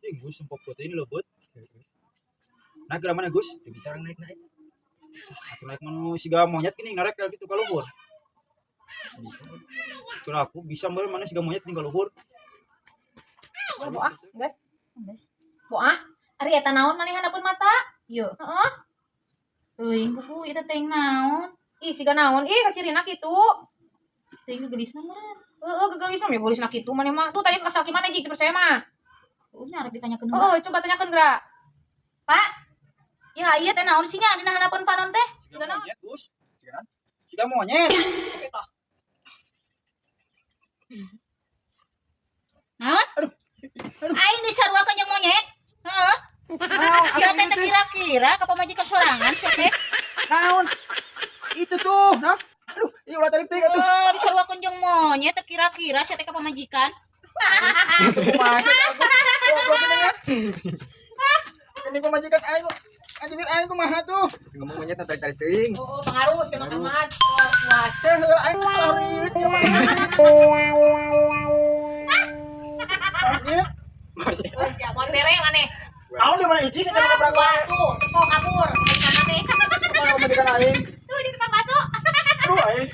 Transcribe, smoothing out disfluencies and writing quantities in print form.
Ting, Gus, sempok foto ini leubeut. Naik ke mana, Gus? Teu bisa urang naik naik. Aku naik manu siga monyet gini ngarek kayak gitu ka luhur. Kira aku bisa meureun mana siga monyet tinggal luhur. Bo ah, geus. Geus. Bo ah, ari eta naon maneh handapeun mata? Ieu. Heeh. Teuing kuku ieu teh teuing naon? Ih, siga naon? Ih, kacirina kitu. Teuing gegelisna meureun. Heeh, gegelisna mah geulisna kitu maneh mah. Tuh tanya ke salaki maneh jig teu percaya mah. Heeh, nya arek ditanyakeun heula. Heeh, coba tanyakeun geura. Pak. Ya ieu teh naon sih nya dina handapeun panon teh? Siga monyet, Gus. Siga monyet. Naon? Aing disaruakeun jeung monyet. Heeh. Sia teh teu kira-kira ka pamajikan sorangan sia teh. Naon? Itu tuh, nah. Aduh, iya ulah tarik teh atuh. Oh, disaruakeun jeung monyet teu kira-kira sia teh ka pamajikan. Kumaha sih, Gus? Goblok ini kan. Ini pamajikan aing. Anjir aing kumaha tuh? Ngomong monyet tarik tarik teuing. Oh, pengaruh sia makan mah. Oh, puas. Teh heula aing lari ieu mah. Anjir. Oh, siap. Moal bere maneh. Naon di mana iji sih kana Puas tuh, tepok kabur. Pamajikan maneh. Pamajikan aing. Tuh di tukang bakso. Aduh aing.